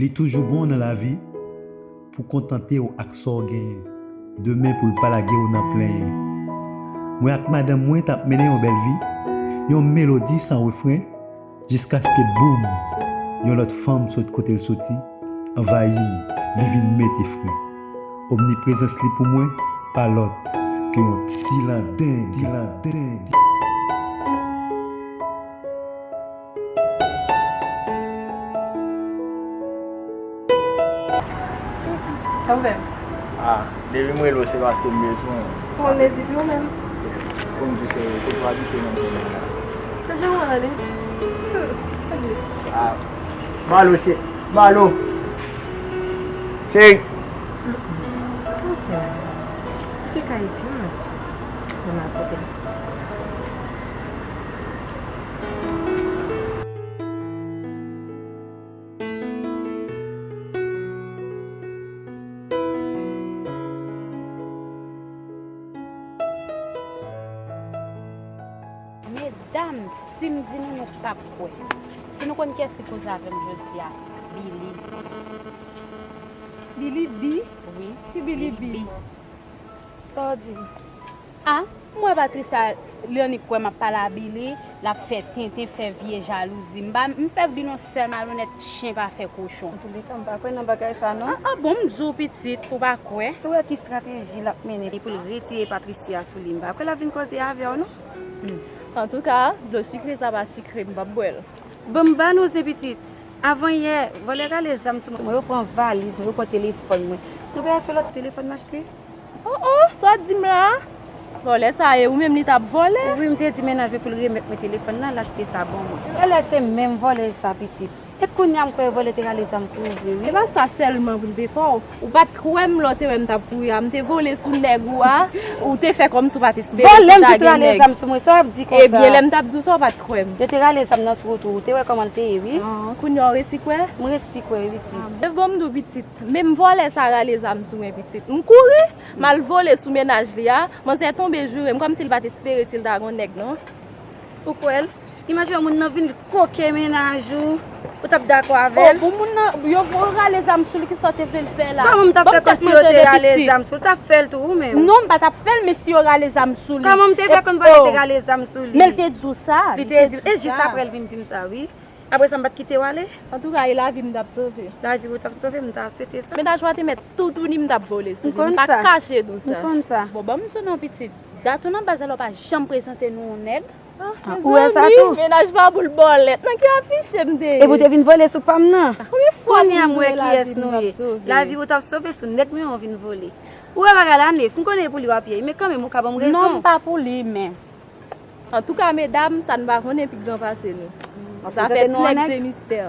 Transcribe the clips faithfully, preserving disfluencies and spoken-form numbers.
Li toujou bon nan lavi pou kontante w ak sa w genyen, demen pou l pa lage w nan plenyen. Mwen ak madanm mwen t ap mennen yon bèl vi, yon melodi san refren, jiskaske boum, yon lòt fanm sot kote l soti, anvayi m, li vin mete fren. Omniprezans li pou mwen pa lòt ke yon ti landeng. Ti landeng. Sa w fè? Ah, depi m rele w, se paske m bezwen w. Ou konn mezi pou ou menm? Pou m di se kote w abite menm kounye a la? Se jan w ale. Ah, Malo, che-, Malo. Cheri. Anfen, se ka iti, mwen. Mwen mal kote. Medam, si m di nou, nou p ap kwè. Si nou konn kiyès ki koze avè m jodi a, Billy. Billy B? Wi, ki Billy B? Billy B. Sa w di? Ah, m wè Patricia, li annik kwè m ap pale a Billy, l ap fè tenten, fè vye jalouzi. M pa, m fè w di nou sèl malonèt, chen pa fè kochon. Antouleka, m pa kwè nan bagay sa non. Ah, ah, bon, m di w pitit, ou pa kwè? Si w wè ki estrateji l ap mennen pou l retire Patricia sou li, m pa kwè l ap vin koze avè w non. Hmm. Antouka, dlo sikre sa pa sikre, m p ap bwè l. Bon, m pa noze pitit. Avan yè, vòlè rale zam sou mwen, yo pran valiz mwen, yo pran telefòn mwen. Nou pa wè se lòt telefòn m achte? Oh, oh, sa w ap di m la? Vòlè sa ye, ou menm li t ap vòlè? Wi, m te di mennaj mwen pou l remèt mwen telefòn nan, l achte sa ban mwen. Vòlè se menm vòlè sa, pitit. E kounye a m kwè vòlè te rale zam sou ou vre, wi. E pa sa sèlman pou l te fè w. Ou pa t kwè m lè w te wè m t ap kouri a. M te vole sou nèg ou a, ou te fè kòmsi w pa t espere si w ta gen nèg. Vòlè m te rale zam sou mwen, sa w ap di konsa? Ebyen, lè m t ap di w sa, w pa t kwè m. Yo te rale zam nan sou ou tou, ou te wè kòman l te ye, wi. Ah, kounye a w resi kwè? M resi kwè, wi, pitit. Ah, bon, m di w, pitit. Menm vòlè sa rale zam sou mwen, pitit. M kouri, m al vole sou mennaj li a. Manzè tonbe joure m, kòmsi l pa t espere si l ta gon nèg, non. Ou kwè l? Imajine w moun nan vin koke mennaj ou, ou t ap dakò avè l? Oh, pou moun nan, yo, yo rale zam sou li, kisa w te vle l fè la? Kòman m t ap fè kont si yo te rale zam sou li? Ou t ap fè l tou ou menm? Non, m pa t ap fè l, men si yo rale zam sou li. Kòman m te fè kont vòlè te rale zam sou li? Men l te di w sa. Li te di, e jis apre l vin di m sa, wi. Apre sa, m pa t kite w ale. Antouka, e lavi m t ap sove. Lavi w t ap sove, m ta swete sa. Mennaj ou a te mèt toutouni m t ap vole sou li. M pa kache nou sa. M konn sa. Bon, ban m di w non, pitit. Dat ou nan baz la, w pa janm prezante nou yon nèg. Ah, ou wè sa tou? Mennaj pa boul bòlèt. Nan ki afiche m te ye? Epi w te vin vole sou pa m nan. Kounye a m wè kiyès nou ye. Lavi w t ap sove sou nèg mwen an vin vole. Ou wè bagay la nèf. M konnen e pou li w ap ye. Men kanmenm, ou ka ban m rezon. Non, m pa pou li, men. Antouka, medam, sa n pa konnen pi jan pase nou. Zafè ti nèg se mistè.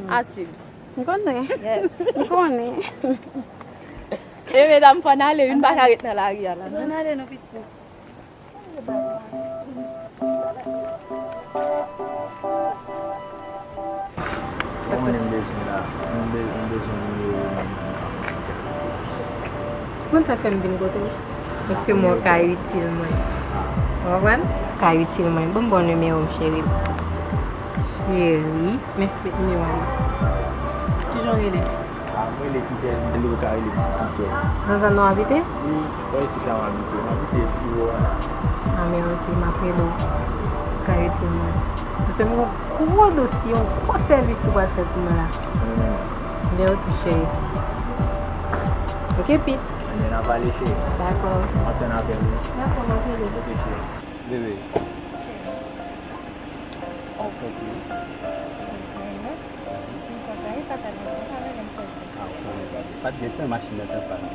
A swiv. M konnen. Yes. M konnen. E medam, fò n ale, wi, n pa ka ret nan lari a la, non. Ann ale, non, pitit. Ou konnen m bezwen la. M be-, m bezwen nimewo w menm nan. Ou konn sa k fè m vin kote w? Paske mwen w ka itil mwen. Ou konprann? Ka itil mwen. Ban m ba w nimewo m, cheri. Cheri, men met nimewo a la. Kijan w rele? Ah, mwen rele Pitè, men ou ka rele m Ti Pitè. Nan zòn nan w abite? Wi, bò isit la m abite. M abite pi wo a la. Ah, men ok, m ap rele w. Ou ka itil mwen. Paske m gen yon gwo dosye, yon gwo sèvis ou pral fè pou mwen la. Hmm. Men ok, cheri. Ok, Pit. Ebyen, n a pale, cheri. Dakò. M ap tann apèl ou. Dakò, m ap rele w. Ok, cheri. Bebe. W ap sòti, wi. M kontan, wi, sa fè lontan, sa vle m sòti. Ah, w konnen, pa gen tan, machin nan t ap pale.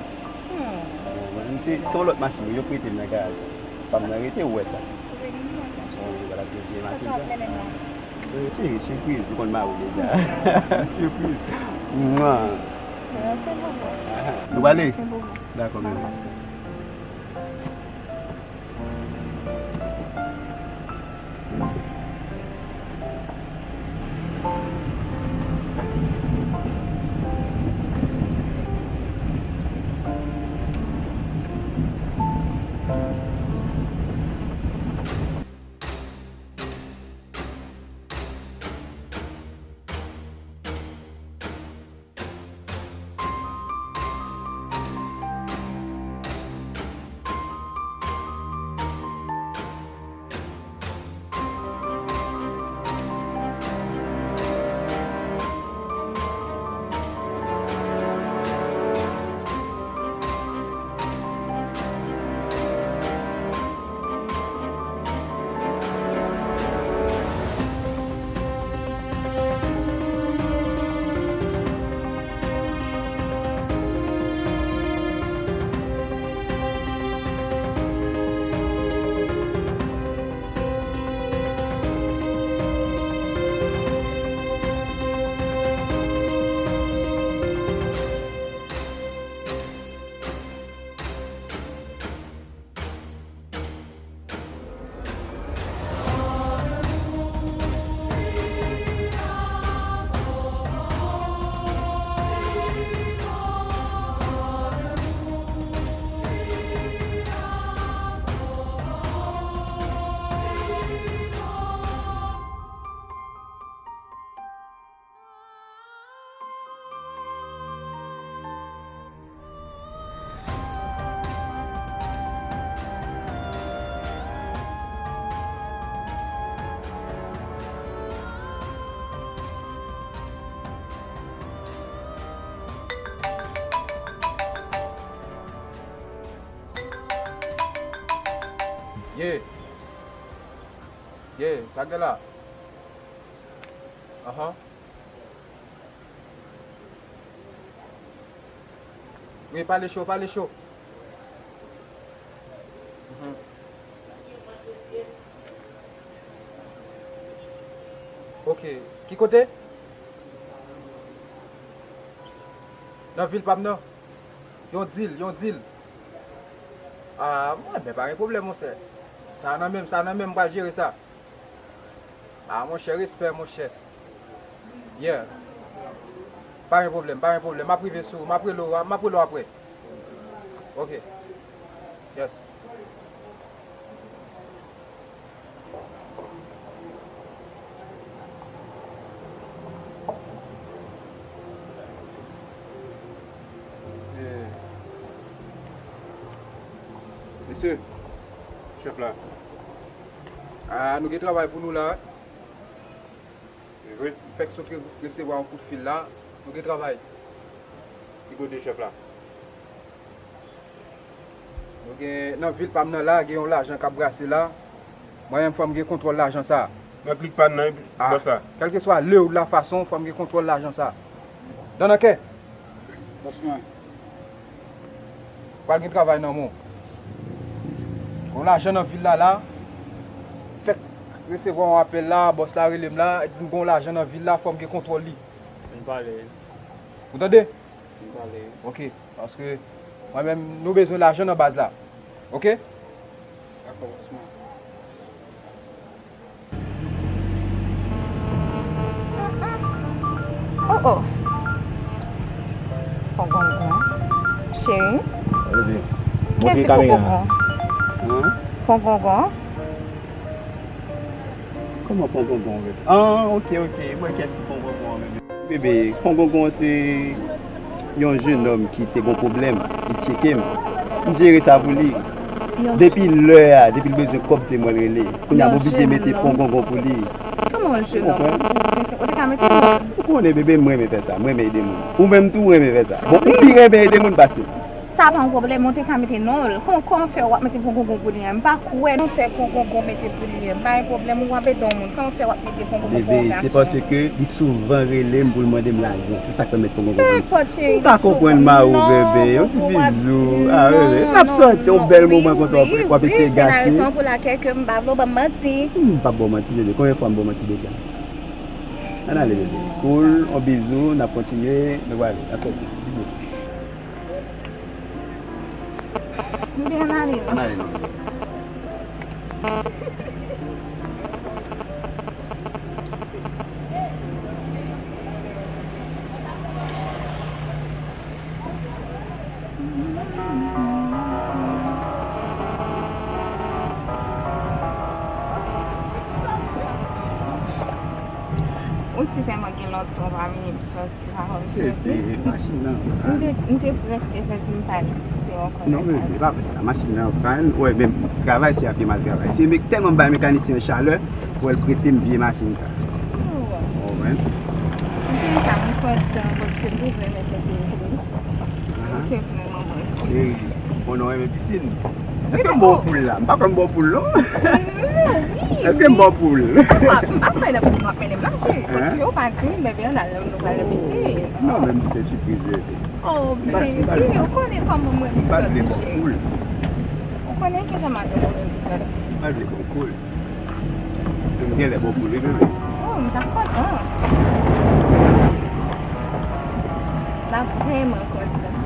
Hmm. Bon, bon, se, se yon lòt machin, wi, yo prete m nan garaj. Pa m nan rete, ou wè sa. Ou prete m nan sa. Bon, wi, voilà, gen vye machin sa. Sa w ap mennen m la? Euh, cheri, sipriz, ou konn mari w deja. Sipriz. Mwa. Mèsi bokou. Ah, nou prale? Mèsi bokou. Dakò, mèsi. Ye. Ye, sa k gen la? Anhan. Wi, pale cho, pale cho. Mhm. Ok. Ki kote? Nan vil pa m nan. Yon dil, yon dil. Ah, mwen, men pa gen pwoblèm, monchè. Sa nan men m, sa nan men m, m pral jere sa. Ah, monchè, respè, monchè. Yeah. Pa gen pwoblèm, pa gen pwoblèm. M ap rive sou ou, m ap rele w, m ap rele w apre. Ok. Yes. Eh. Mesye, chèf la. Ah, nou gen travay pou nou la. Se vre? M fèk sot re-, resevwa yon kout fil la. Nou gen travay. Ki kote chèf la? Nou gen, nan vil pa m nan la, gen yon lajan k ap brase la. Mwen menm, fò m gen kontwòl lajan sa a. Nan klik pa n nan, bòs la. Kèlkeswa lè ou la fason, fò m gen kontwòl lajan sa a. Dannakè. Bòs mwen. Pral gen travay nan men w. Gon lajan nan vil la la. Fèk resevwa yon apèl la, bòs la rele m la, di m gon lajan nan vil la, fò m gen kontwòl li. Vin pale. Ou tande? Vin pale. Ok, paske mwen menm, nou bezwen lajan nan baz la. Ok? Dakò, bòs mwen. Oh, oh. Pongongon. Cheri. Kiyès ki Pongongon? Hum? Pongongon? Kòman Pongongon, bebe? Ah, ok, ok. Mwen kiyès ki Pongongon, bebe? Bebe, Pongongon se yon jenòm ki te gon pwoblèm, li tcheke m. M jere sa pou li. Depi lè a, depi l bezwen kòb, se mwen l rele. Kounye a, m oblije mete Pongongon pou li. Kòman yon jenòm? Ou konprann? Ou te ka mete non. Ou konnen, bebe, m renmen fè sa. M renmen ede moun. Ou menm tou, ou renmen fè sa. Bon, ou pi renmen ede moun pase m. Sa pa yon pwoblèm, ou te ka mete non l. Kòman, kòman fè w ap mete Pongongon pou li an? M pa kwè non fè Pongongon mete pou li an. M pa gen pwoblèm, ou ap ede yon moun. Kòman fè w ap mete Pongongon pou yon gason? Bebe, se paske li souvan rele m pou l mande m lajan. Se sa k pèmèt Pongongon pou li. Nenpòt, cheri. Ou pa konprann mari w, bebe. Yon ti bizou. Ah, bebe. N ap sòti, yon bèl moman konsa, w ap eseye gache. Wi, wi, se la rezon pou lakèl ke m pa vle w ban m manti. M p ap ba w manti, bebe. Konbyen fwa m ba w manti deja? Ann ale, bebe. Cool, yon bizou, n ap kontinye, nou prale, n ap sòti. Bizou. Bebe, ann ale non. Ann ale non, bebe. Ou si tèlman gen lontan w pa vini m sòti. Bebe, machin nan an pann. M te, m te prèske santi m pa egziste ankò. Non, bebe, pa vre sa. Machin nan an pann. Ou wè, menm travay, se ap gen m al travay. Se me-, tèlman m bay mekanisyen an chalè, pou l prete m vye machin sa. Ou konprann? M te kontan paske m te vle renmen santi m tris. M te vrèman bon. Cheri, bon, nou renmen pisin. Èske m bon poul la? M pa kwè m bon poul, non. Èske m bon poul? M pa, m pa kwè nan pisin w ap mennen m la, cheri. Paske w pa di m, bebe, ann al, nou pral nan pisin. Non, men m di se sipriz, bebe. Oh, bebe, ou konnen kòman mwen renmen santi, cheri. Ou konnen kijan madanm mwen renmen santi. M pa vle bon poul. M genlè bon poul, wi, bebe. Oh, m t ap kontan. M t ap vrèman kontan.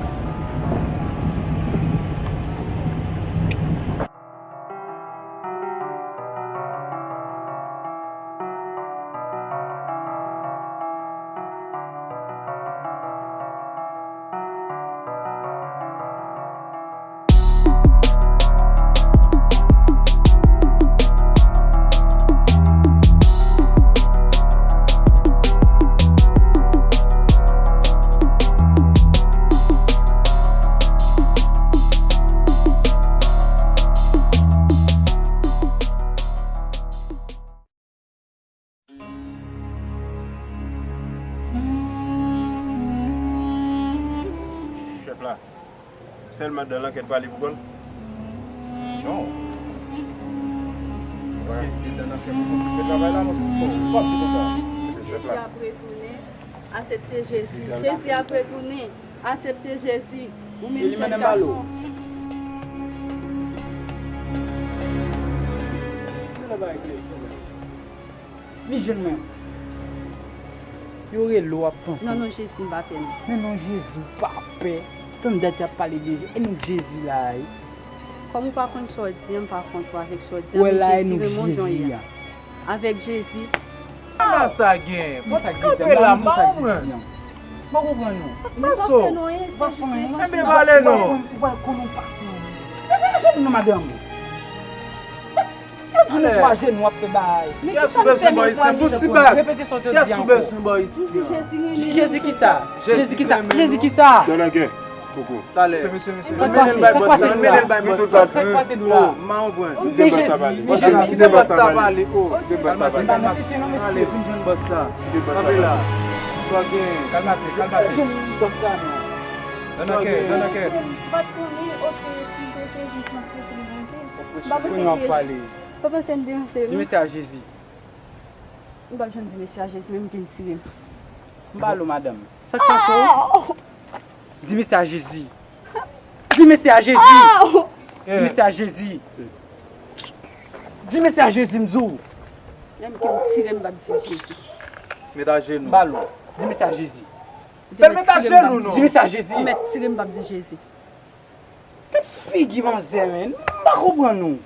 Chèf la, sèl madan lan kèt pale pou kò l. Non. Paske e dan nan kè m konplike travay la, mwen fò, fò di konsa. Jezi ap retounen, asepte Jezi. Jezi ap retounen, asepte Jezi. Ou menm jèn gason. Vin jwenn mwen. Yo rele w ap kanpe. Nan non Jezi, m pa pè non. Nan non Jezi, w pa pè. Tann dat y ap pale de Jezi. E nou k Jezi la a, wi. Kòm ou pa konn sa w di an, m pa kontre w avèk sa w di an, men Jezi renmen w jan w ye a. Avèk Jezi. Ala sa gen. Bon, ti kanpe la, m pa konprann. M pa konprann non. Sa k pase w? Enben pale non. Ou pral konnen w pa konnen. Enben ajenou non, madanm. Ou konnen w ajenou ap fè bagay. Kiyès ou bezwen bò isi? Fout ti bèt. Kiyès ou bezwen bò isi? Jezi kisa? Jezi kisa? Jezi kisa? Talè. Mesye, mesye, mesye. Mennen l bay bòs la, mennen l bay bòs la. Sa k pase nou la? M pa konprann. Men Jezi, men Jezi, kite bòs sa pale. Kite bòs sa pale. Kalmate, kalmate. Kanpe la. Sa w gen? Kalmate, kalmate. Donn nan kè, donn nan kè. M pa t konnen, oke, si m te te jis m ap preche devan Bondye. Kounye a w ap pale. Pa panse m te ranse. Di mesye a Jezi. M p ap janm di mesye a Jezi, men m gen tire m. M pale w, madanm. Sa k pase w? Di mesye a Jezi. Di mesye a Jezi. Di mesye a Jezi. Di mesye a Jezi, m di w. Menm ke m tire m p ap di Jezi. Met ajenou. M pale w. Di mesye a Jezi. Fè l met ajenou non. Di mesye a Jezi. Ou mèt tire m p ap di Jezi. Gad figi manzè, men. M pa konprann ou.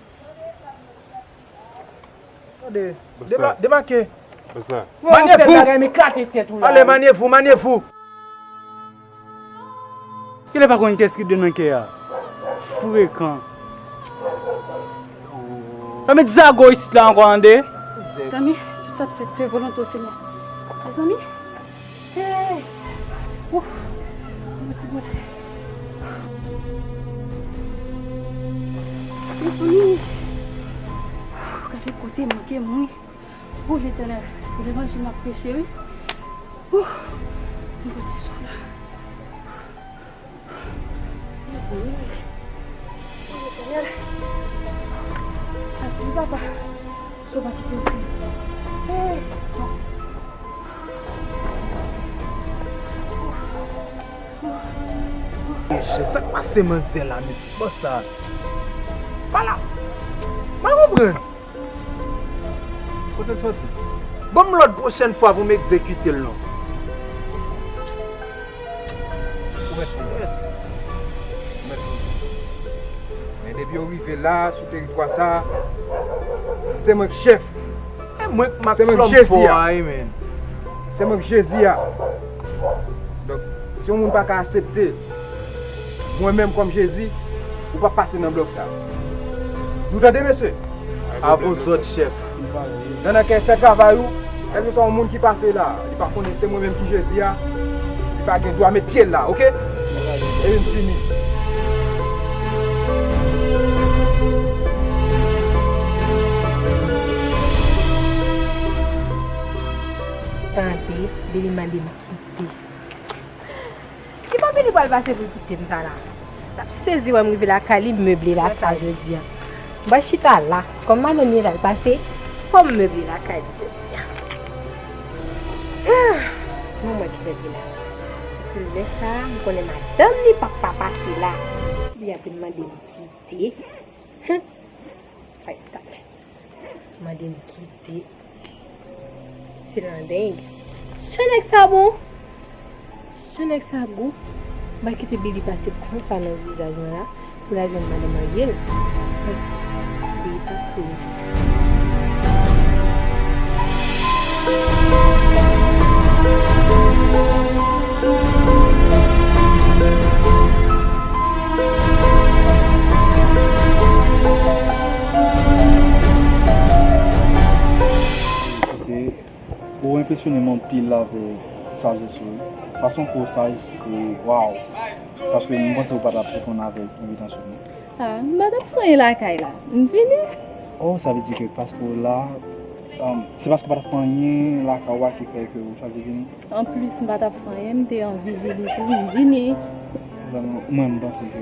Tande. Dema-, demake. Manyè vou. Ale, manyè vou, manyè vou. Kilè pa konn kès ki de nan kè a. Frekan. Sa met zago isit la ankò, tande. Zanmi, tout sa t fèt fè volonte w, Senyè. Mezanmi. Hey! Ouf! Mwen ti bwè. Mezanmi! Gade kote manke m, wi. O Letènèl, se levanjil m ap preche, wi. Ouf! Mwen pran ti sou la. Mezanmi. O Letènèl. Mèsi, papa. Sou pa kite m. Hey! Sa k pase manzè la, mesye? Bòs sa. Pa la. M pa konprann. Kote l soti? Ban m lòd pwochèn fwa pou m egzekite l non. Ou mèt konnen. Ou mèt konnen. Men depi yo rive la, sou teritwa sa, se mwen k chèf. E mwen k Max Lòm fò a, wi, men. Se mwen k Jezi a. Donk, si yon moun pa ka aksepte mwen menm kòm Jezi, ou p ap pase nan blòk sa. Nou tande, mesye? Avè w zòd, chèf. Nan nan kè fè travay ou, kèlkeswa yon moun ki pase la, li pa konnen se mwen menm ki Jezi a, li pa gen dwa met pye l la, oke? E m fini. Tande, Billy mande m kite. Ki bò Billy pral pase pou l kite m sa la? L ap sezi wè m rive lakay li, m meble lakay jodi a. M pral chita la. Kòm madanm li pral pase, fò m meble lakay li jodi a. Ah, men mwen ki fè vin la. Sou lè sa, m konnen madanm li p ap pa pase la. Li ap vin mande m kite. Humm. Ay, talè. Mande m kite. Se landeng. Jan nèg sa bon. Jan nèg sa gou. M pa kite Billy pase konsa nan vizaj mwen la pou l al jwenn madanm marye l. Billy pa kouri. Ok. Ou enpresyone m anpil avèk sajès ou. Fason ke w saj, e, waw. Paske m panse ou pa t ap reponn avèk envitasyon m nan. Ah, m pa t ap fè anyen lakay la. M vini. Oh, sa vle di ke paske w la, um, se paske w pa t ap fè anyen lakay ou a ki fè ke ou chwazi vini? Anplis, m pa t ap fè anyen, m te anvi vini tou, m vini. Donk, mwen, m panse ke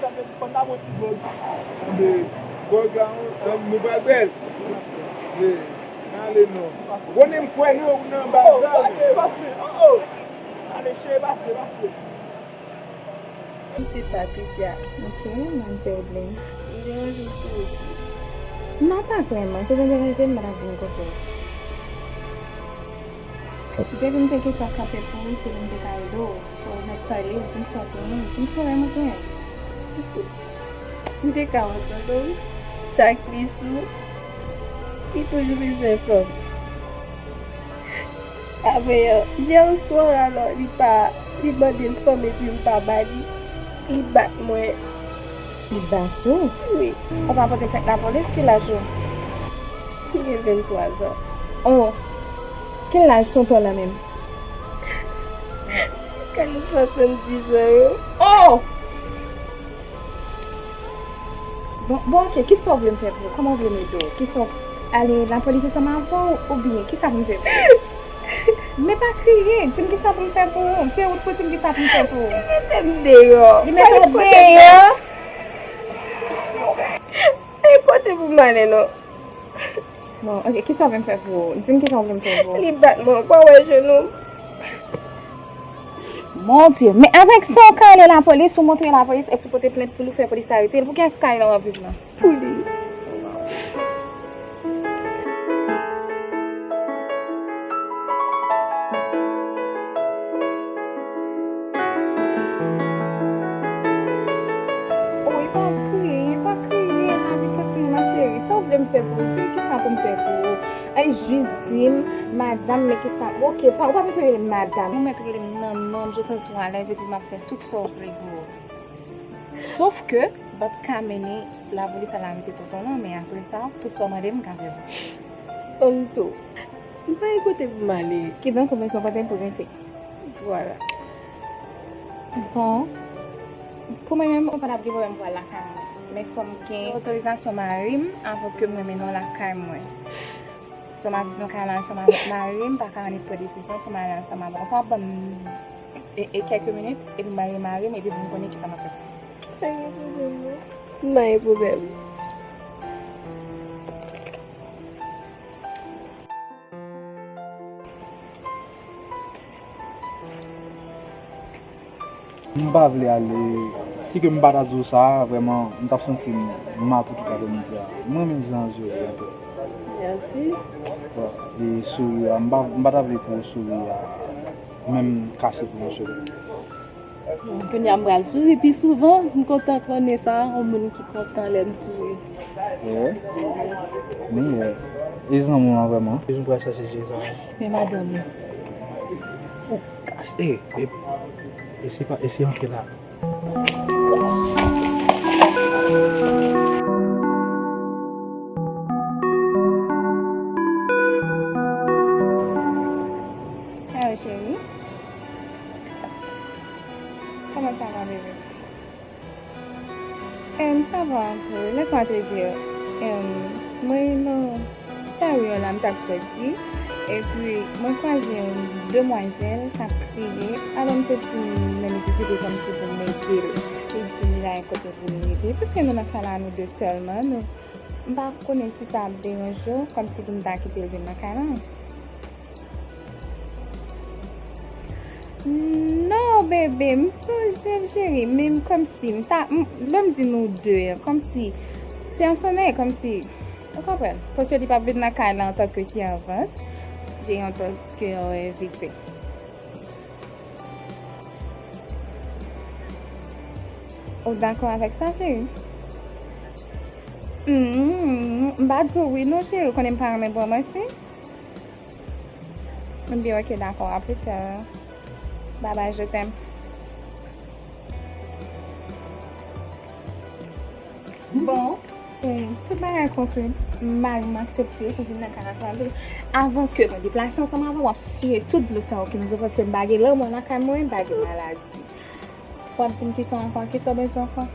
Sa fè fann nan bon ti vlòg. Enben, vlòg la, nou pral bèl. Wi, n ale non. Ou konnen m kwè nan, nan bagay. Ale, cheri, pase, pase. Pitit Patricia. Ok, manzè Edlin. M deranje w tou. Non, pa vrèman. Se te deranje m, m pa t ap vin kote w. Si te vin te gen sa kanpe pou ou, se vin te ka ede w. Fò w mèt pale, w di m sa w genyen, di m sa w wè mwen genyen. M te ka wè tonton wi. Sakris ou, li toujou bezwen fanm. Apre, yè oswa, alò, li pa, li mande m fanm epi m pa ba li. Li bat mwen. Li bat ou? Wi. Ou pa pote plent lapolis, ki laj ou? Li gen venntwa zan. Oh, ki laj tonton lan menm? Kay swasanndiz an yo. Oh! Bon, bon, ok, kisa w vle m fè pou ou? Kòman w vle m ede w? Kisa w, ale lapolis ansanm avè w oubyen kisa pou m fè pou ou? Men pa kriye, di m kisa pou m fè pou ou. Se ou t pou di m kisa pou m fè pou ou. Li mete m deyò. Li mete w deyò. Pa gen kote pou m ale non. Bon, ok, kisa w vle m fè pou ou? Di m kisa w vle m fè pou ou. Li bat mwen, ou pa wè jenou m? Mon Dieu, men avèk sa w ka ale lapolis, ou montre lapolis, epi ou pote plent pou li, ou fè polis arete l, pou kiyès kay la w ap viv la? Pou li. Oh, e pa kriye, e pa kriye, lavi fasil, ma chérie. Sa w vle m fè pou ou? Di m kisa pou m fè pou ou. Ay, jis di m, madanm, men kisa. Ok, pa, ou pa mèt rele m madanm. Ou mèt rele m nan non m, je santi w alèz, epi m ap fè tout sa w vle pou ou. Sof ke, m p ap ka mennen lapolis al arete tonton lan, men apre sa, tout sa w mande m, m ka fè pou ou. Ann tou, m pa gen kote pou m ale. Kidonk, ou bezwen pote m pou rete. Vwala. Bon, pou mwen menm, ou pa t ap gen pwoblèm pou al lakay mwen. Men fò m gen otorizasyon mari m avan ke mwen mennen w lakay mwen. Sou m ap viv nan kay la ansanm avèk mari m, m pa ka annik pran desizyon pou m ale ansanm avè w. Sa w ap ban m e, e kèk minit, epi m ale mari m, epi pou m konnen kisa m ap fè. Pa gen pwoblèm, non. M pa gen pwoblèm. M pa vle ale. Si ke m pa ta di w sa, vrèman, m t ap santi m mal pou tout aprèmidi a. M renmen jan w souri anpil. Mèsi. Bon, e souri a, m pa, m pa ta vle pou w souri a, menm kache pou yon segonn. Kounye a m pral souri pi souvan, m kontan konnen sa, yon moun ki kontan lè m souri. Wi. Men, e zanmi w lan vrèman. Bezwen pral chache Jeza. Men madanm ou. Ou kache, e, e, e se pa, e se antre la. Hello, chérie. Comment ça va, bébé? Em, ça va un peu. Laisse-moi te dire. Em, mwen nan lari an la, m t ap soti. Epi, mwen kwaze yon demwazèl k ap kriye. Alò, m te di m nan nesesite kòmsi pou m ede l. Li di li pa gen kote pou l rete. Piske nou nan kay la, nou de sèlman, nou, m pa konnen si sa ap deranje w, kòmsi pou m ta kite l vin nan kay la. Non, bebe, m sonje l, cheri, men m kòmsi, m ta, m, lè m di nou de, kòmsi, pèsonèl, kòmsi, ou konprann? Paske li p ap vin nan kay la antanke sèvant, se antanke yon envite. Ou dakò avèk sa, cheri? Hmm, m pa di w wi non, cheri, ou konnen m pa renmen pran manti. Ebyen, ok, dakò, à plus tard. Bye bye, je t'aime. Bon, eh, tout bagay konkli, mari m aksepte pou vin nan kay la ansanm avè m. Avan ke mwen deplase ansanm avè w, w ap siye tout dlo sa yo ki nan zo, paske m pa gen lanmou lakay mwen, m pa gen maladi. W ap di m kisa ankò? Kisa w bezwen ankò?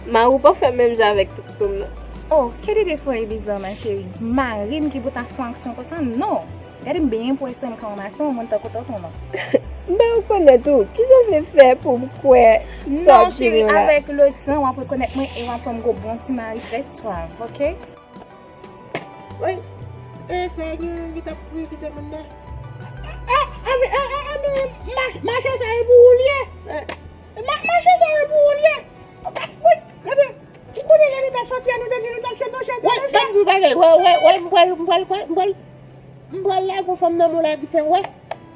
Mari w pa fè menm jan avèk tonton m nan. Oh, quelle idée folle et bizarre, ma chérie. Mari m ki pou ta fè yon aksyon konsa? Non! Gade m byen pwès m ka ranmase yon moun tankou tonton m nan. M pa rekonèt ou. Kisa w vle fè pou m kwè sa w di m la? Non, cheri, avèk letan, w ap rekonèt mwen e w ap wè m gon bon ti mari trè swav, ok? Woy, e sa gen ki t ap kite moun nan? A, a, a, a, a, men, ma, mache sa e pou ou l ye. E, ma, mache sa e pou ou l ye. Woy, gade, ou konnen lè nou t ap soti a, nou te di nou t ap soti, nou soti, nou soti. Woy, ban m di w bagay, woy, woy, woy, m pral, m pral, m pral, m pral lage yon fanm nan men w la dife, wè.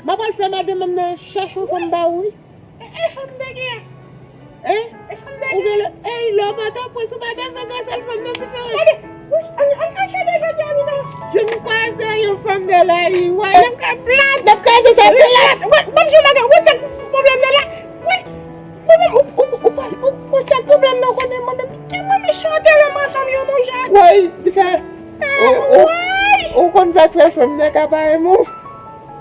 M ap al fè madanm nan chèche yon fanm ba ou, wi. E, e fanm te gen an? Hein? E fanm te gen an? Ou gen le, ey, lè w pa t ap pran sou pa bezwen gen sèl fanm nan dife, wi. Gade, wi, al, al, al chante jodi a, wi, non. Je m kwaze yon fanm nan lari, wè. N ap ka plat. N ap kraze sa plat. Wè, ban m jwe madan, wè, sa pwoblèm nan la. Wè. Mwen menm, ou, ou, ou pa, ou, ou se pwoblèm nan, ou konnen mwen menm. Ki mwen mechan tèlman fanm yo, monchè? Woy, dife. Ah, oh, oh. Woy! Frè fanm nan ka pa renmen w.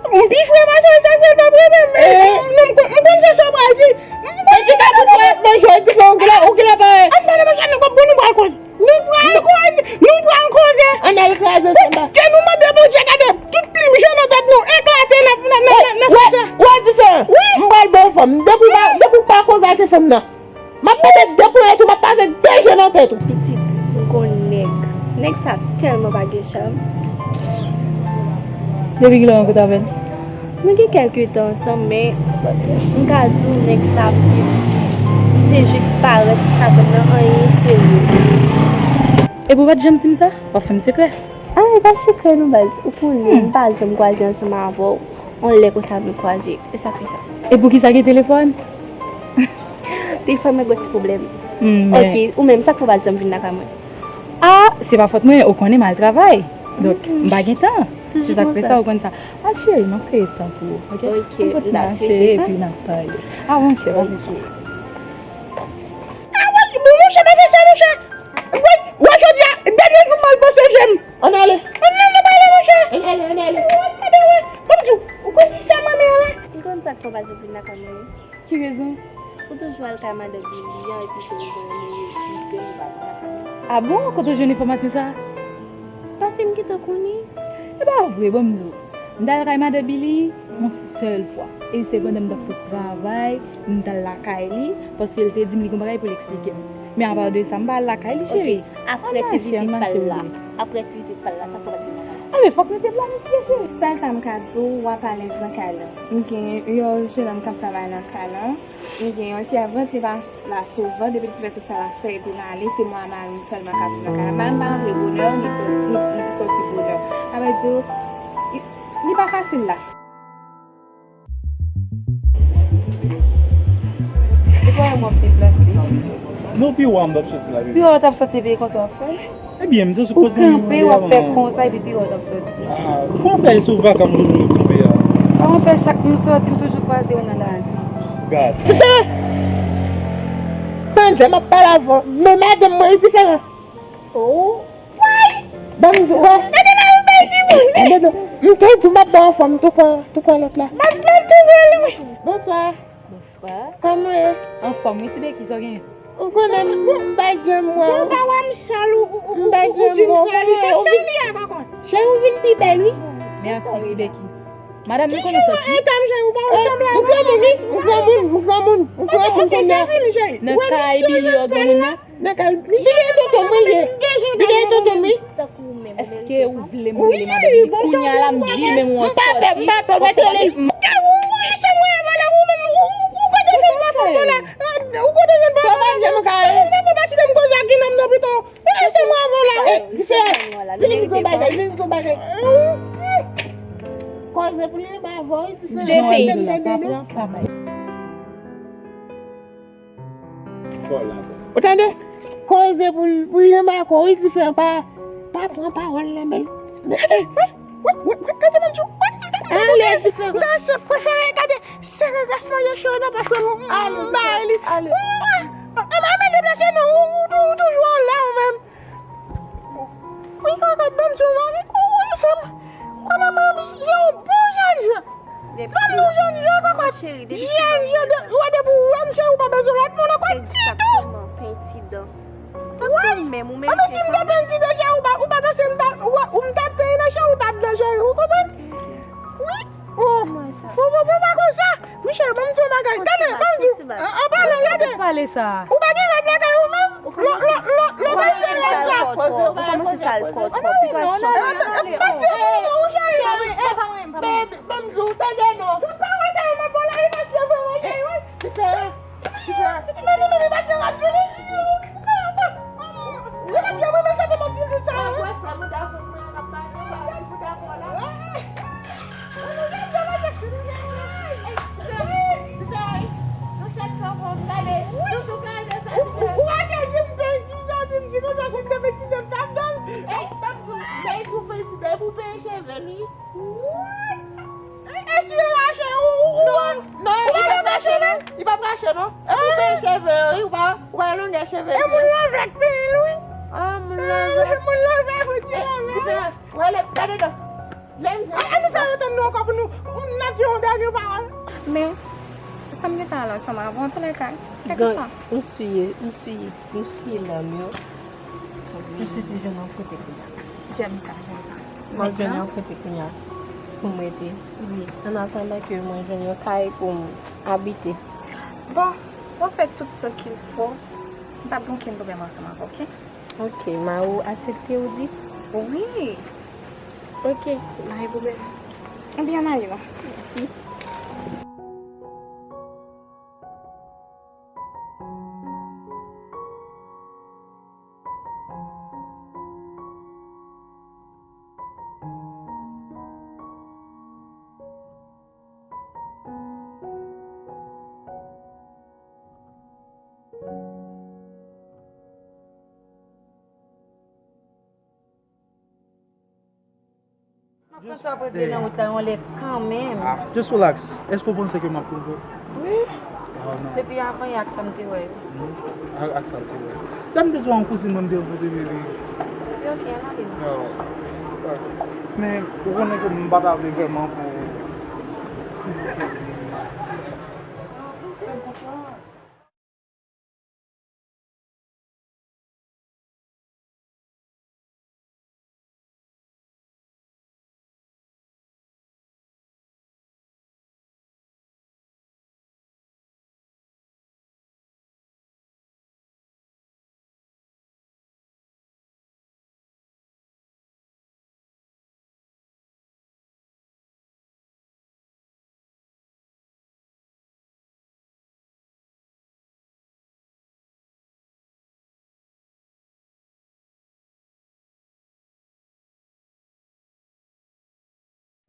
M pi fre pase w, sa fè l p ap renmen m. Eh. Non, m kon- m konn se sa w pral di. M konn se sa w pral di. Manje w di fè ou genlè ou genlè pa. Ap pale manje nou kòb pou nou pral koze. Nou pral koze. Nou pral koze. Ann al kraze samba. Ke nou mande Bondye gade tout plim jan nan tèt nou eklate nan nan nan nan nan fè sa. Wè diferan. Wi. M pral ba w fanm. Depi w pa depi w pa koze ak fanm nan. M ap mete de poulèt ou, m ap pase de je nan tèt ou. Pitit, m gon nèg. Nèg sa tèlman pa gen cham. Depi kilè w rankontre avè l? Nou gen kèlke tan ansanm, men m ka di w nèg sa pitit, se jis parèt ki ka ban m nan anyen serye. Epi w pa t janm di m sa? W ap fè m sekrè? Ah, e pa sekrè non baz. Ou konnen, m pa janm kwaze ansanm avè w. On lè konsa nou kwaze. E sa k fè sa. E poukisa gen telefòn? Telefòn mwen gon ti pwoblèm. Hmm, men Ok, ou menm, sa k fè w pa janm vin lakay mwen? Ah, se pa fòt mwen, ou konnen m al travay. Donk, m pa gen tan. Se sa k fè sa, ou konn sa. Ah, cheri, m ap kreye tan pou ou, ok? Ok, m kontinye mache, epi n ap pale. Ah, monchè, pa gen tan. Ah, wè, bon, monchè, pa fè sa, monchè. Wè, wè, jodi a, dènye jou m al panse je m. Ann ale. Ann ale, ann ale, monchè. Ann ale, ann ale. Wè, gade, wè. Ban m di w, ou konn ki sa manmi an la? M konn sa k fè w pa janm vin lakay mwen, wi. Ki rezon? Ou toujou al kay madan Billy an, epi ke ou voye mouye, epi ke ou pa vin lakay mwen. Ah bon? Kote w jwenn enfòmasyon sa a? Paske m gentan konnen. E pa vre, ban m di w. M t al kay madan Billy yon sèl fwa. E se pandan m t ap sot travay, m t al lakay li, paske l te di m li gon bagay pou l eksplike m. Men apa de sa, m pa al lakay li, cheri. Ok, apre ti vizit pa l la. Apre ti vizit pa l la, sa k fè w pa t vin lakay mwen? Anben, fòk nou te planifye, cheri. Sèl sa m ka di w, w ap alèz nan kay la. M gen yon jèn òm k ap travay nan kay la. M gen yon sèvant, li pa la souvan, depi l fin fè tout sa l ap fè, epi l ale, se mwen ak mari m sèlman k ap viv nan kay la. Mari m pa rantre bonè, li soti, li soti bonè. Sa vle di, li, li pa fasil la. Depi w ap deplase. Non, pi w a m t ap soti la, bebe. Pi w a w t ap soti, bebe, konsa w ap fè? Ebyen, m te sou kote m kanpe, w ap fè konsa, epi pi w a w t ap soti. Ah, ou konn fè sou vaka m toujou kanpe a. Sa w fè chak m soti, m toujou kwaze w nan lari. Gad. Tande, m ap pale avè w. Men madanm mwen, li diferan. Oh. Ban m di w, wè. Gade la, ou bay di moun. Gade, m te di w m ap ba w fòm, tou pran, tou pran lòt la. Baz, baz, tou pran li, wi. Bonswa. Bonswa. Kòman w ye? Anfòm, wi, ti Beki, sa w genyen? Ou konnen m, m pa janm wè w. Ou pa wè m sal, ou, ou, ou, ou di m sal, ou sal li a, pa kont. Cheri, ou vin pi bèl, wi. Mèsi, ti Beki. Madanm, nou konnen soti. Ou granmoun, ou granmoun, ou granmoun, ou granmoun kounye a. Nan kay Billy yo, granmoun nan. Nan kay Billy e tonton mwen ye. Billy e tonton mwen. Èske ou vle m rele madanm Billy? Kounye a la, m di menm ou an soti. M pa pè, m pa pè, ou mete li. Ou, ou, ou, se mwen, vòlè, ou menm, ou, ou, ou kote jwenn pa fanm vòlè? Ou kote jwenn pa fanm vòlè? Ou pa kite m koze ak Guinanm nan pito. Lese mwen avè w la, wi. Diferan. Vini m di w bagay, vini m di w bagay. Koze pou li, m avè w, wi, diferan. De peyi. Ou tande? Koze pou, pou li, m avè w, wi, diferan. Pa, pa pran pawòl nan men l. Gade, gade, gade, gade, gade, gade, gade, gade, gade, gade, gade, Sere res manje cheri nan pòch mwen, m bay li. Ale. Ann deplase non, ou, ou, ou toujou anlè ou menm. Wi, kòkòt, ban m di w, mami, ou, ou, se m. Kòman mwen, m, se yon bon jèn jan. Ban m yon jèn jan, kòkòt. Jèn jan, de, ou wè depi ou wè m, cheri, ou pa bezwen lòt moun ankò ditou. Tankou menm, ou menm. Anben si m te penti dan chè, ou pa, ou pa panse m ta, ou, ou m ta penti nan chè, ou ta blan chè, ou konprann? Wi. Oh, fò, fò, fò pa konsa. Michel, ban m di w bagay. Tande, ban m di w. An, an palan, gade. Ou pa gen rad lakay ou menm? Lo, lo, lo, lo, pa gen rad sa. Ou kòmanse sal kò twòp. Ou pa chanm. Paske ou, ou, ou, ou, Baby, ban m di w, tande non. Tout pawòl sa yo m ap ba w la, li pa sye vre, wi. Diferan. Diferan. Mami, mami, pa gen radyo li. Li pa sye vre, men sa fè m ap di tout sa, wi. Mwen, frè, mwen dakò, mwen ap pale, mwen ap di pou dakò la. Ou, ou, ou pa se di m penti, sa di m di konsa, se m te penti, se m t ap dan l. Ey, ban m di w, baby, ou peye cheve l, wi. What? E si l rache, ou, ou, ou, non, non, ou pa p rache, non. Li p ap rache, non. E pou peye cheve yo, wi, ou pa, ou pa longè cheve yo. E moun lan vle k peye l, wi. Ah, moun lan vle. Moun lan vle pou di l vle. Wè, gade non. Lè, ann fè yo tann nou ankò pou nou, n ap di yon dènye pawòl. Men, sa m gentan al ansanm avè w, antoulèka, kèlkeswa. M siye, m siye, m siye lame yo. M soti jwenn yon kote kounye a. J'aime ça, j'aime ça. Mwen jwenn yon kote kounye a pou m rete. Wi. An atandan ke mwen jwenn yon kay pou m abite. Bon, w ap fè tout sa qu'il faut. M p ap gen okenn pwoblèm ansanm avè w, oke? Ok, Mawou aksepte ou di? Wi. Ok, pa gen pwoblèm. Ebyen, ann ale non. Mèsi. M ap konsa ap rete nan wout la yon lè kanmenm. Ah, just relax. Èske w panse ke m ap twonpe w? Wi. Oh, non. Depi avan yè ak sa m te wè yo. Hmm. Ak, ak sa m te wè. Tann bezwen yon kouzin mwen m te rankontre, baby. Yo, ok, ann ale non. Yo. Men, ou konnen ke m pa ta vle vrèman pou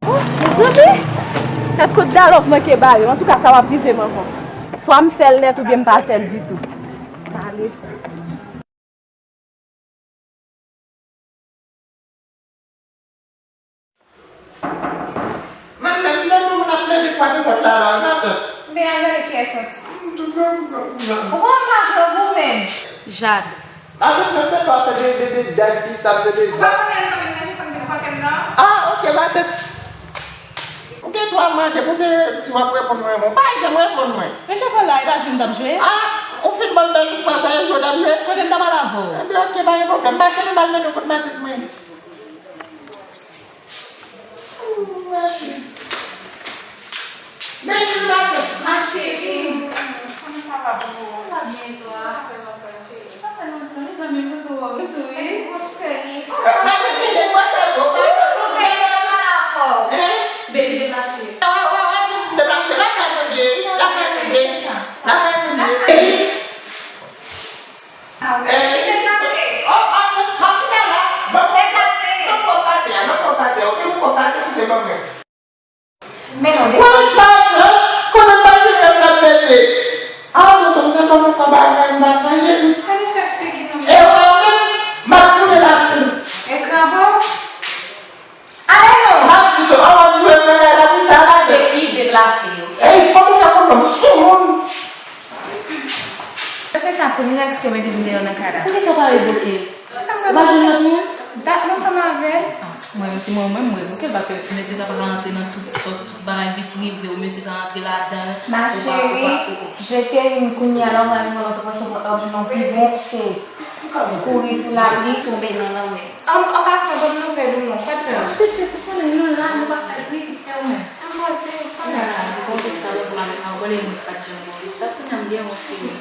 Oh, mezanmi! Gad kot Dalòk manke ba yo. Antouka, sa p ap rive m ankò. Swa m fè l nèt oubyen m pa fè l ditou. Sa ale. Mwen menm, m tande moun ap plede frape pòt la, la, matant. Men al gade kiyès antre. M tou gran, gran, gran. Ou konn pa jwe goumen. Jad. Matant, mwen te pa fè de, de, de, de, de, sa, de, de, ou pa konnen zanmi m nan ki konn vin kote m nan? Ah, ok, matant. Ou gen twa mwa depi w te di w ap reponn mwen, ou pa janm reponn mwen. Rechèpè la, e pa jwe m t ap jwe? Ah, ou fin ban m bèl espas sa, e jwe w t ap jwe? Kote m t ap al avè w? Ebyen, ok, pa gen pwoblèm. Mache, nou al mennen w kot matant mwen. Mache. Men, nou al. Ma chérie, comment ça va, boo? Ça va bien, et toi? Ça fait longtemps, chérie. Sa fè lontan, mezanmi, m kontan wè w tou, wi. Ou serye? Matant, kite m pase, boo. Ou serye, pa rapò. Hein? Ti bebe deplase. Ah, ouais, ouais, ouais, ti deplase. Lakay mwen ye. Lakay mwen ye. Lakay mwen ye. Ah, wi. Eh, li deplase. Oh, oh, non, non, ti la la. Deplase. Ban m pran pa tè a, ban m pran pa tè a, ok, ban m pran pa tè a, koute ban mwen. Men non, deplase. Wè sa, non? Konnen m pa vin rès la pete. Ah, tonton, m te ban nou konba, mwen, m bat manje tou. Gade fè figi nou. E ou menm, m ap tounen la pou. E krabo. Ale non! M ap di tou, an w ap jwe mwen la, la pou sa, madanm. Epi deplase yo. Ey, kòman w fè konn non m sou moun? Se sa, pou mwen, èske w mete m deyò nan kay la? Poukisa w pa rebloke? Ou pa jwenn lòt moun? Dat m ansanm avè l. Ah, mwen menm, si mwen, mwen, m rebloke l, paske mesye sa pral rantre nan tout sòs, tout bagay, vi prive w, mesye sa rantre ladan l. Ma chérie, jete youn kounye a la, w ale nan lòt, w ap jwenn yon pi bon, se kouri pou l ale, tonbe nan lanmè. An, an pasan, bon nouvèl ou non, pa t pè. Pitit, ou konnen nou la, nou pa fè bri, e ou menm? An pase, pa t pè. Bon, se sa, bon, se madanm nan, ou konnen nou pa t janm bon, se sa, kounye a m gen wont, wi.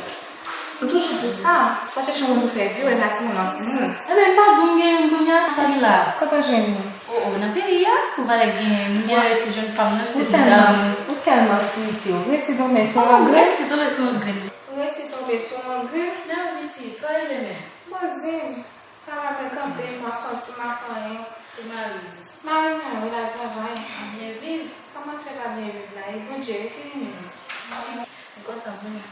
M toujou di w sa, pa chèche yon moun pou fè vire, pa timoun an timoun. Ebyen, m pa di w m gen youn kounye a, sa li la. Kote w jwenn li? O, o, nan peyi a, pou valè gen, m gen resi jwenn pa m nan, pitit dam. Ou tèlman, ou tèlman frite, ou resi tonbe sou yon grenn. Resi tonbe sou yon grenn. Resi tonbe sou yon grenn. Nan pitit, soyez les mères. Bon, zen. Travay mwen kanpe, m pran sòti, m ap anyen. E mari w? Mari mwen, wi, l al travay. Byen viv? Sa m ap fè pa byen viv la? E Bondye, rete li menm. M kontan pou li.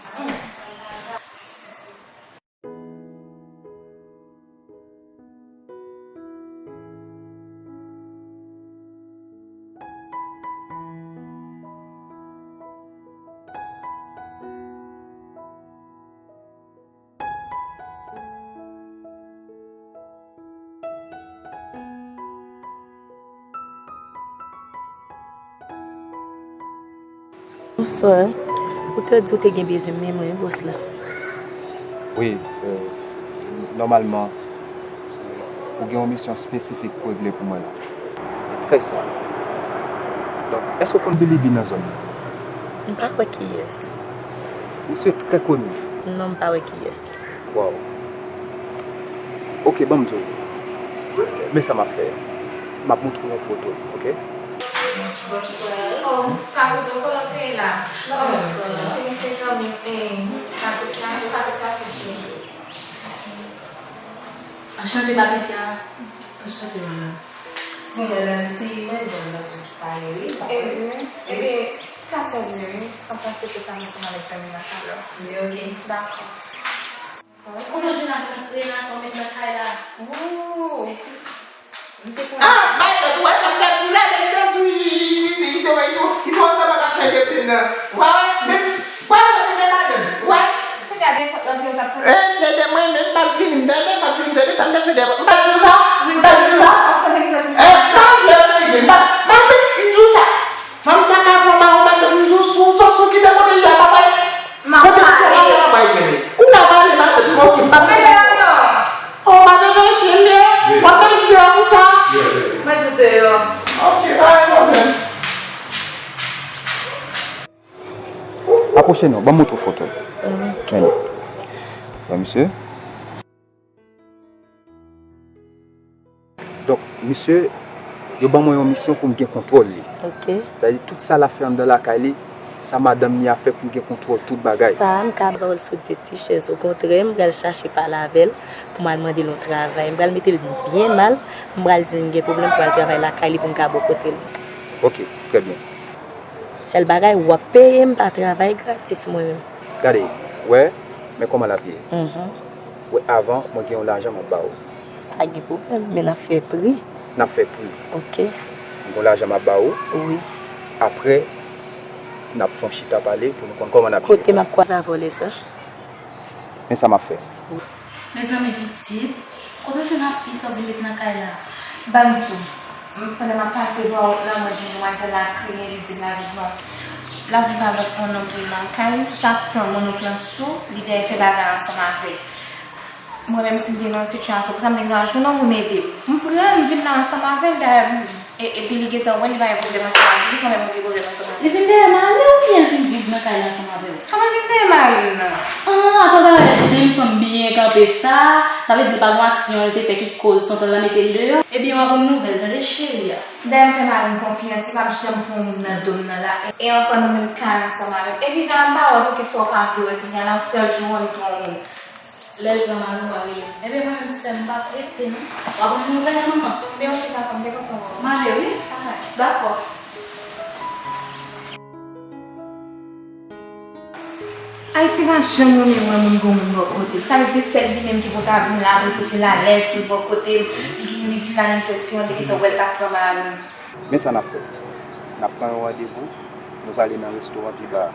Bonswa. Ou te di w te gen bezwen m, men mwen, bòs la. Wi, euh, nòmalman, ou gen yon misyon espesifik pou regle pou mwen la. Trè sa. Donk, èske w konn Billy B nan zòn nan? M pa wè kiyès. Misye trè koni. Non, m pa wè kiyès. Waw. Ok, ban m di w. Men sa m ap fè. M ap montre w yon foto, ok? Bonswa. Oh, pa kote w konnen w te ye la. Bonswa. Te gen se zanmi m, eh, Patricia, Patricia se Jimmy. Anchante, Patricia. Anchante, madam. Bon, madam, se mwen, Jean, nan tout pale, wi. Ebyen, ebyen, ka sèvi, wi. Anfen, se te ka ansanm avèk zanmi nan talè. Wi, ok. Dakò. Ou kontan jan n ap rantre la, sa w met nan kay la? Woo! M te konnen. Ah, madanm, ou wè sa m t ap di w la, lè m te di w, li, li, li, li te wè, li te wè, li te wè kòman m ap chanje plim nan. Wè, wè, menm, wè, wè, tande madanm, wè. Fè gade kòt lan tou, yo t ap tande. Eh, tande mwen, menm m ap vini, m tande, m ap vini, tande sa m t ap fè dèyè pòt. M pa t di w sa? M pa t di w sa? Eh, m pa vle figi, m pa, madanm, m di w sa. Fanm sa ka pran mawon, matant m di w, si w sot, si w kite kote l ye a, m ap al. Kote l ye a, m ap al jwenn li. Ou ka pale, matant m, ok, m p ap pale. Oh, matant an chen m ye. W ap mete m deyò konsa? Mwen di w deyò. Ok, pa gen pwoblèm. Apwoche non, ban m montre w foto. Men li. Wè, misye. Donk, misye, yo ban mwen yon misyon pou m gen kontwòl li. Ok. Sa vle di, tout sa l ap fè anndan lakay li, sa madanm li a fè pou m gen kontwòl tout bagay. Sa, m ka ba w l sou de ti chèz. Okontrè, m pral chache pale avè l pou m al mande l yon travay. M pral mete l byen mal, m pral di l m gen pwoblèm pou m al travay lakay li pou m ka bò kote l. Ok, trè byen. Sèl bagay, w ap peye m pa travay gratis mwen menm. Gade, wè, men kòman l ap ye. Mhm. Wè, avan, mwen gen yon lajan m ap ba ou. Pa gen pwoblèm, men n ap fè pri. N ap fè pri. Ok. M gen yon lajan m ap ba ou. Wi. Apre, n ap fè yon chita pale pou nou konn kòman n ap jere sa. Kote m ap kwaze avè w lè sa? Men sa m ap fè. Mezanmi pitit, kote w jwenn ak fi sa w vin met nan kay la? Ban m di w, m, pandan m ap pase bò wout lan, mwen jwenn demwazèl la kriye, li di l ap viv, l ap viv avèk yon nonm ki nan kay li. Chak tan yon nonm lan sou, li dèyè fè bagay ansanm avè l. Mwen menm si m te nan yon sitiyasyon konsa, m te gen dwa jwenn yon moun ede m. M pran l, m vin la ansanm avè l, dayè, e, epi li gentan wè li pa gen pwoblèm ansanm avè l. Poukisa w menm ou gen pwoblèm ansanm avè l? Li vin dèyè mari w oubyen l vin viv nan kay la ansanm avè w? Kòman l vin dèyè mari m nan? Ah, atò talè, jan fanm byen kanpe sa, sa vle di l pa gen aksyon l te fè ki koz tonton l la mete l deyò? Ebyen, w ap ban m nouvèl, tande cheri a. Dayè m fè mari m konfyans, li p ap janm pran yon moun nan do m nan la. E ankò nou menm kay ansanm avè m. Epi dayè m pa wè poukisa w pa vle wè timoun nan, sèl jou w annik yon moun. Lè l pran mari w a rele m. Ebyen mwen menm sè m p ap rete non. W a ban m nouvèl manman. Ebyen ok papa, m te kontan wè w. M ale wi. Dakò. Ayisyen pa janm renmen wè moun gen yon moun bò kote l. Sa vle di se sèl li menm ki pou ta vin la pou l santi l alèz pou l bò kote l. Li vin, li vin la nan tèt fi an, te gentan wè l t ap pran mari m. Men sa n ap fè. N ap pran yon randevou, nou prale nan restoran pi ba a.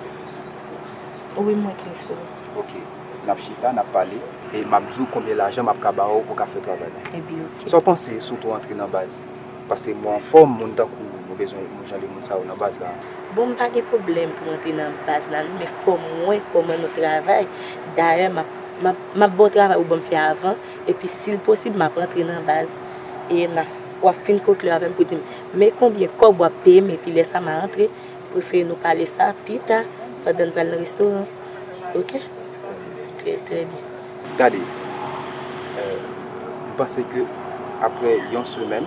Wi, m wè ki restoran. Ok. N ap chita, n ap pale, e m ap di w konbyen lajan m ap ka ba w pou w ka fè travay la. Ebyen, ok. Sa w panse si w tou antre nan baz? Paske mwen anfòm, moun tankou w, nou bezwen yon jan de moun sa yo nan baz la. Bon, m pa gen pwoblèm pou m antre nan baz la, non, men fò m wè kòman nou travay. Dayè, m ap, m ap, m ap ba w travay ou ban m fè avan. Epi si l posib, m ap rantre nan baz. E n a, w ap fin konkli avè m pou di m, men konbyen kòb w ap peye m, epi lè sa m a rantre, prefere nou pale sa pi ta, pandan n pral nan restoran. Ok? Trè, trè byen. Gade, euh, m panse ke apre yon semèn,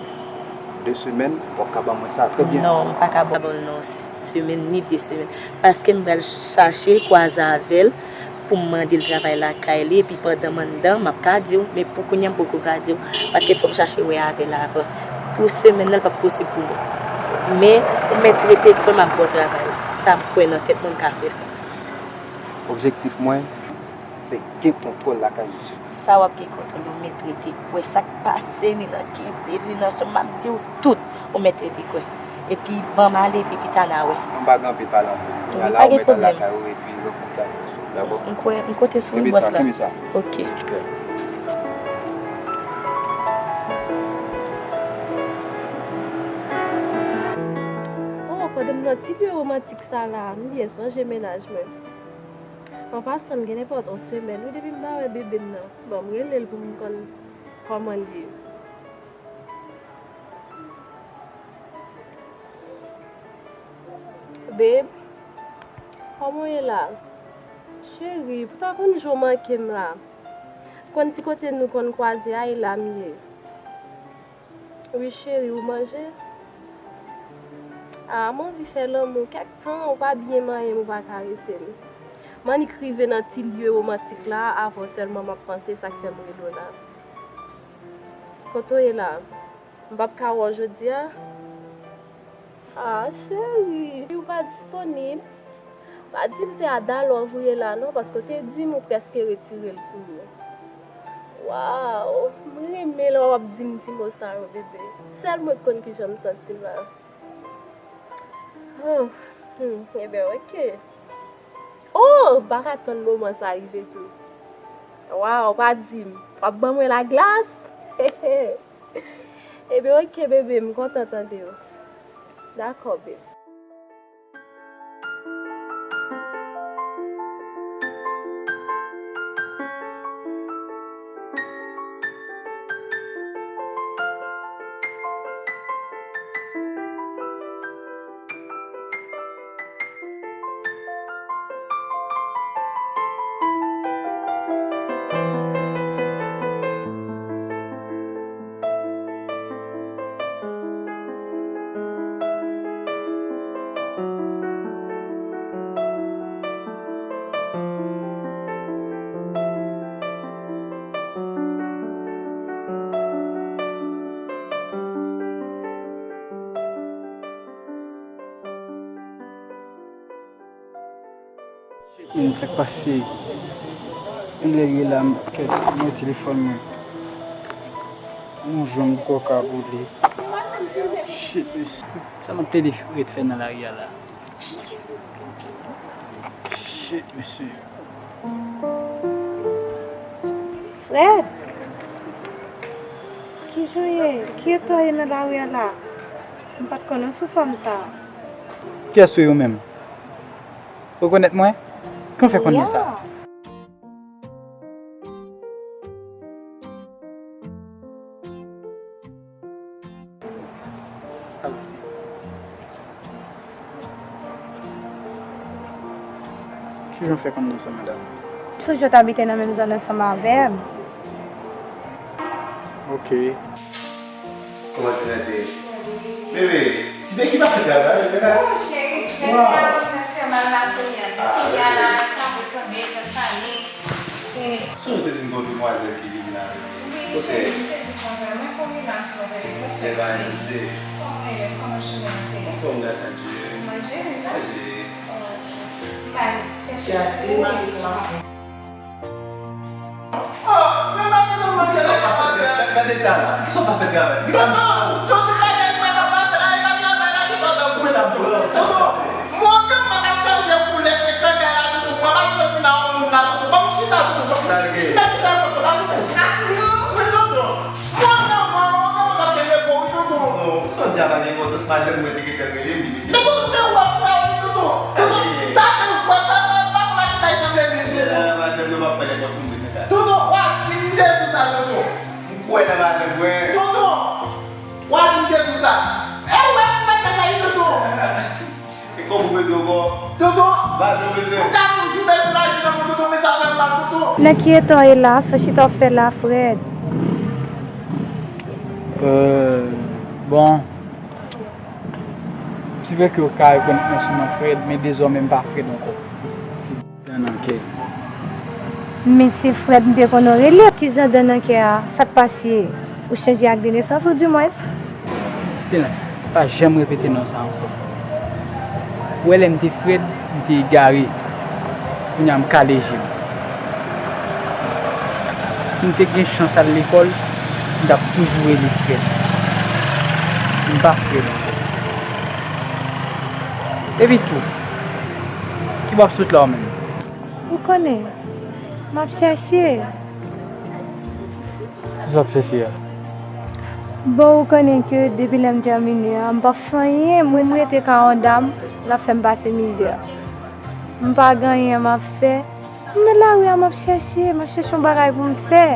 de semèn, w ap ka ban mwen sa trè byen. Non, m pa ka ba w l nan yon semèn ni de semèn. Paske m pral chache kwaze avè l pou m mande l travay lakay li, epi pandan m anndan, m ap ka di w, men pou kounye a, m poko ka di w, paske fò m chache wè avè l avan. Pou semèn nan, l p ap posib pou mwen. Men, ou mèt rete kwè m ap ba w travay la. Sa m kwè nan tèt mwen, m ka fè sa. Objektif mwen, se gen kontwòl lakay misye. Sa w ap gen kontwòl, ou mèt rete kwè. Sa k pase, ni nan kizin, ni nan chanm, m ap di w tout. Ou mèt rete kwè. Epi, ban m ale, epi pita n a wè. M pa gen anpil pale ankò. Wi, pa gen pwoblèm. Dakò? M kwè, m konte sou ou, bòs la. Kenbe sa, kenbe sa. Ok. Oh, pandan m Nan ti lye womantik sa la, m byen sonje mennaj mwen. An pasan, m gen nenpòt yon semèn wi depi m pa wè bebe m nan. Bon, m rele l pou m konn kòman l ye. Babe, kòman w ye la? Cheri, pou ta konn jan w manke m la. Konn ti kote nou konn kwaze a, e la m ye. Wi cheri, ou manje? A, m anvi fè lanmou. Kèk tan ou pa byen manyen m, ou pa karese m. M annik rive nan ti lye womantik la, avan sèlman m ap panse, sa k fè m rele w la. Kote w ye la? M p ap ka wè w jodi a? A, cheri, ou pa disponib. Pa di m se Ada Love ou ye la non, paske w te di m ou prèske retire l sou mwen. Waw, m renmen lè w ap di m ti mo sa yo, bebe. Sèl mwen k konn kijan m santi m la. Oh, hmm, ebyen, oke. Oh, m pa ka tann moman sa rive tou. Waw, pa di m. W ap ban mwen laglas? Ebyen, oke, bebe, m kontan tande w. Dakò, babe. Men sa k pase? Yon lè l ye la, m kèt, m wè telefòn mwen. Yon jan m poko ka boule. Shit, mesye. Sa m ap plede ret fè nan lari a la? Shit, mesye. Fred! Kijan w ye? Ki eta w ye nan lari a la? M pa t konn w sou fòm sa. Kiyès w ye ou menm? Rekonèt mwen? Kòman w fè konn non sa? Kijan w fè konn non sa, madanm? M sonje w t abite nan menm zòn ansanm avè m. Ok. Kòman jounen te ye? Bebe, ti Beki pa fè travay, li te la. Oh, cheri, ti Beki a konn fè mal la kounye a. Ti a la, sa pou tonbe, sa sale. Se. Si w te di m gon demwazèl ki vini la, bebe. Wi, cheri, m te di sa vre. Mwen fè yon grimas mwen, bebe. Mwen fè. Kòman w ye? Kòman jounen an te ye? Anfòm, gras a Dye. Manje deja? Manje. Oh, ok. M pa chèche. Gade, m ap Oh, men madanm nan manke. Kisa w pa fè travay? Gade eta la. Kisa w pa fè travay? Tonton, tonton, bagay mwen nan pase la, e pa travay la ki pòtan pou sa, tonton. Tonton, mwen menm mwen ap chanje koulè nan kay la, tonton. Mwen pa vle vin a yon moun la, tonton. Ban m chita, tonton. Sa l gen? Mèt chita, tonton, pa chita. Wi, tonton. Mwen menm, mwen menm ap chanje po, wi, tonton. Non, sa w di a pa gen enpòtans, madanm mwen te gentan rele m, li te Men tonton, se wè pou ta wi, tonton. Sa tonton, gen? Sa se wè, sa, sa, pa pou la ki sa, li sanble mesye, tonton. Madanm nan p ap pran nenpòt moun vin nan kay. Tonton, w a di m de tou sa, tonton. M kwè nan madanm mwen. Tonton, w a di m de tou sa. E wè pou mwen kay la, tonton. E kòb ou bezwen ankò? Tonton. Lajan ou bezwen? Ou ka toujou bezwen lajan nan men mwen, tonton, men sa fè m mal, tonton. Nan ki eta w ye la? Sa w chita w fè la, Fred? Euh, bon. Se vre ke yo ka rekonèt mwen sou non Fred, men dezòmè m pa Fred ankò. Se Dan nan kè. Men se Fred m te konn rele. Kijan Dan nan kè a? Sa k pase? Ou chanje ak de nesans ou dimwens? Silans. Pa janm repete non sa ankò. Ou wè lè m te Fred, m te egare. Kounye a m kale je m. Si m te gen chans al lekòl, m t ap toujou rele Fred. M pa Fred ankò. Epi tou, ki bò w ap sot la ou menm? Ou konnen, m ap chèche. Kisa w ap chèche a? Bon, ou konnen ke depi lè m tèmine a, m p ap fè anyen, mwen m rete ka yon dam. L ap fè m pase mizè. M pa gen anyen m ap fè. M nan lari a, m ap chèche, m ap chèche yon bagay pou m fè.